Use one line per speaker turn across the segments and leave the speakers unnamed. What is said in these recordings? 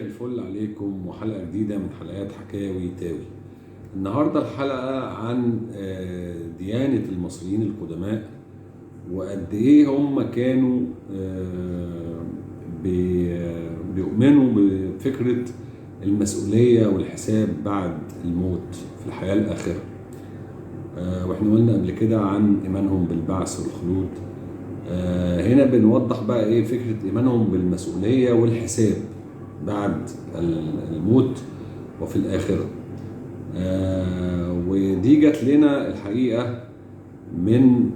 الفل عليكم وحلقة جديدة من حلقات حكاوي تاوي. النهاردة الحلقة عن ديانة المصريين القدماء وقد ايه هم كانوا بيؤمنوا بفكرة المسؤولية والحساب بعد الموت في الحياة الآخرة. واحنا قلنا قبل كده عن إيمانهم بالبعث والخلود. هنا بنوضح بقى ايه فكرة إيمانهم بالمسؤولية والحساب بعد الموت وفي الآخرة. ودي جت لنا الحقيقة من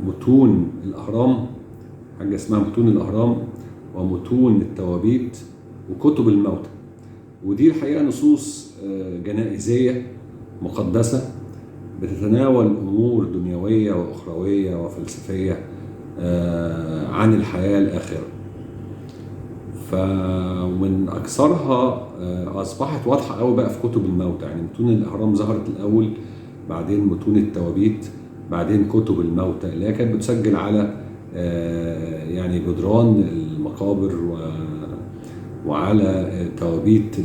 متون الأهرام، حاجة اسمها متون الأهرام ومتون التوابيت وكتب الموتى. ودي الحقيقة نصوص جنائزية مقدسة بتتناول أمور دنيوية وأخروية وفلسفية عن الحياة الآخرة. فمن أكثرها أصبحت واضحة قوي بقى في كتب الموتى. يعني متون الأهرام ظهرت الأول، بعدين متون التوابيت، بعدين كتب الموتى اللي هي كانت بتسجل على يعني جدران المقابر وعلى توابيت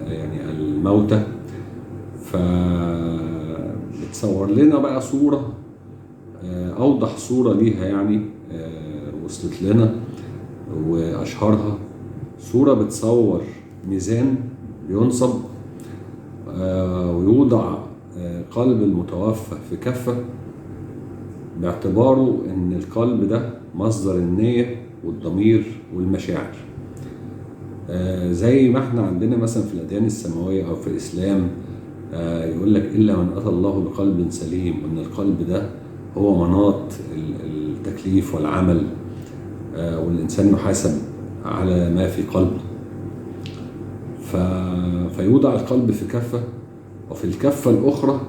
يعني الموتى. فبتصور لنا بقى صورة أوضح صورة ليها، يعني وصلت لنا وأشهرها صورة بتصور ميزان بينصب ويوضع قلب المتوفى في كفة، باعتباره إن القلب ده مصدر النية والضمير والمشاعر. زي ما احنا عندنا مثلا في الأديان السماوية أو في الإسلام يقول لك إلا من أتى الله بقلب سليم، وإن القلب ده هو مناط التكليف والعمل، والإنسان يحاسب على ما في قلبه. فيوضع القلب في كفة، وفي الكفة الأخرى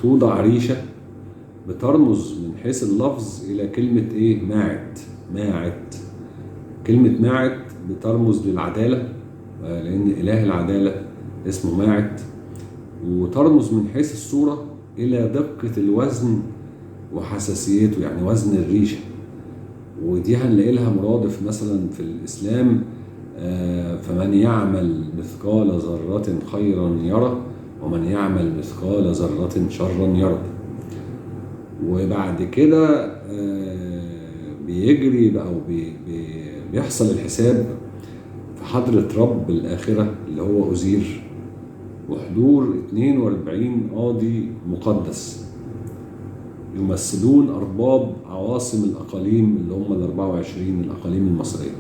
توضع ريشة بترمز من حيث اللفظ إلى كلمة إيه؟ ماعت. ماعت، كلمة ماعت بترمز للعدالة، لأن إله العدالة اسمه ماعت، وترمز من حيث الصورة إلى دقة الوزن وحساسيته، يعني وزن الريشة. ودي هنلاقي لها مرادف مثلا في الإسلام، فمن يعمل مثقال ذرة خيرا يره ومن يعمل مثقال ذرة شرا يره. وبعد كده بيجري بقى بيحصل الحساب في حضرة رب الآخرة اللي هو أوزير، وحضور 42 قاضي مقدس يمثلون أرباب عواصم الأقاليم اللي هم ال 24 الأقاليم المصرية.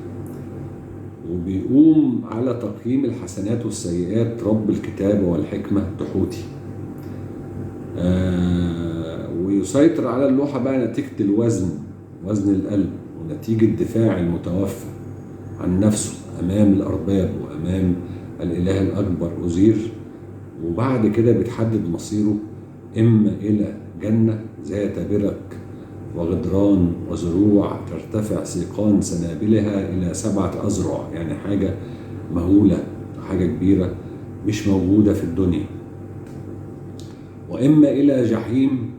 وبيقوم على تقييم الحسنات والسيئات رب الكتابة والحكمة تحوتي. ويسيطر على اللوحة بقى نتيجة الوزن، وزن القلب، ونتيجة دفاع المتوفى عن نفسه أمام الأرباب وأمام الإله الأكبر أوزير. وبعد كده بيتحدد مصيره إما إلى جنة ذات برك وغدران وزروع ترتفع سيقان سنابلها إلى 7 أذرع، يعني حاجة مهولة، حاجة كبيرة مش موجودة في الدنيا، وإما إلى جحيم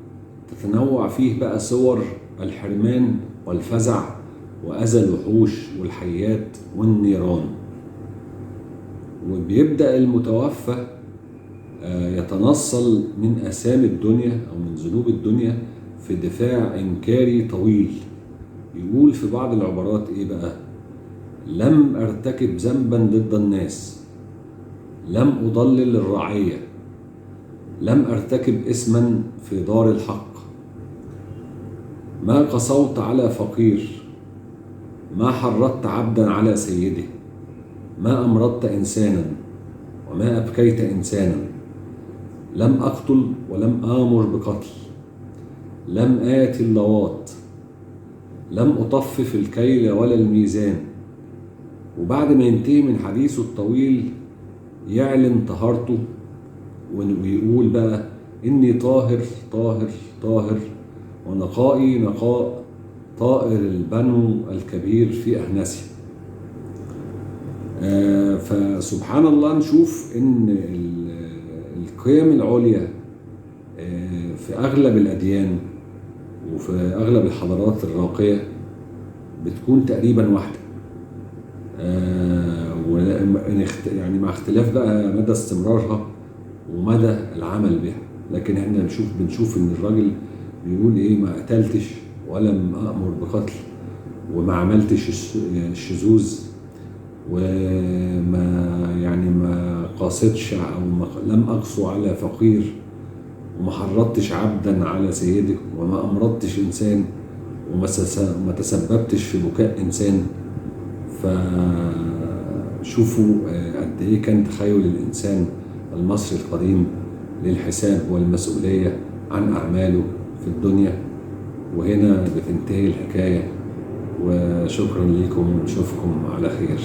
تتنوع فيه بقى صور الحرمان والفزع وأذى الوحوش والحيات والنيران. وبيبدأ المتوفى يتنصل من آثام الدنيا أو من ذنوب الدنيا في دفاع إنكاري طويل. يقول في بعض العبارات إيه بقى؟ لم أرتكب ذنبا ضد الناس، لم أضلل الرعية، لم أرتكب إثما في دار الحق، ما قسوت على فقير، ما حرضت عبدا على سيده، ما أمرضت إنسانا وما أبكيت إنسانا، لم أقتل ولم آمر بقتل، لم آتي اللواط، لم أطفف الكيل ولا الميزان. وبعد ما ينتهي من حديثه الطويل يعلن طهارته ويقول بقى إني طاهر طاهر طاهر، ونقائي نقاء طائر البنو الكبير في أهناسيا. فسبحان الله نشوف إن القيم العليا في أغلب الأديان وفي أغلب الحضارات الراقية بتكون تقريبا واحدة، يعني مع اختلاف بقى مدى استمرارها ومدى العمل بها. لكن احنا بنشوف ان الراجل بيقول ايه: ما قتلتش ولم أأمر بقتل، وما عملتش الشذوذ، وما يعني ما قاصدش او لم اقسو على فقير، وما حرضتش عبدا على سيده، وما امرضتش انسان، وما تسببتش في بكاء انسان. فشوفوا قد ايه كان تخيل الانسان المصري القديم للحساب والمسؤولية عن اعماله في الدنيا. وهنا بتنتهي الحكاية، وشكرا لكم ونشوفكم على خير.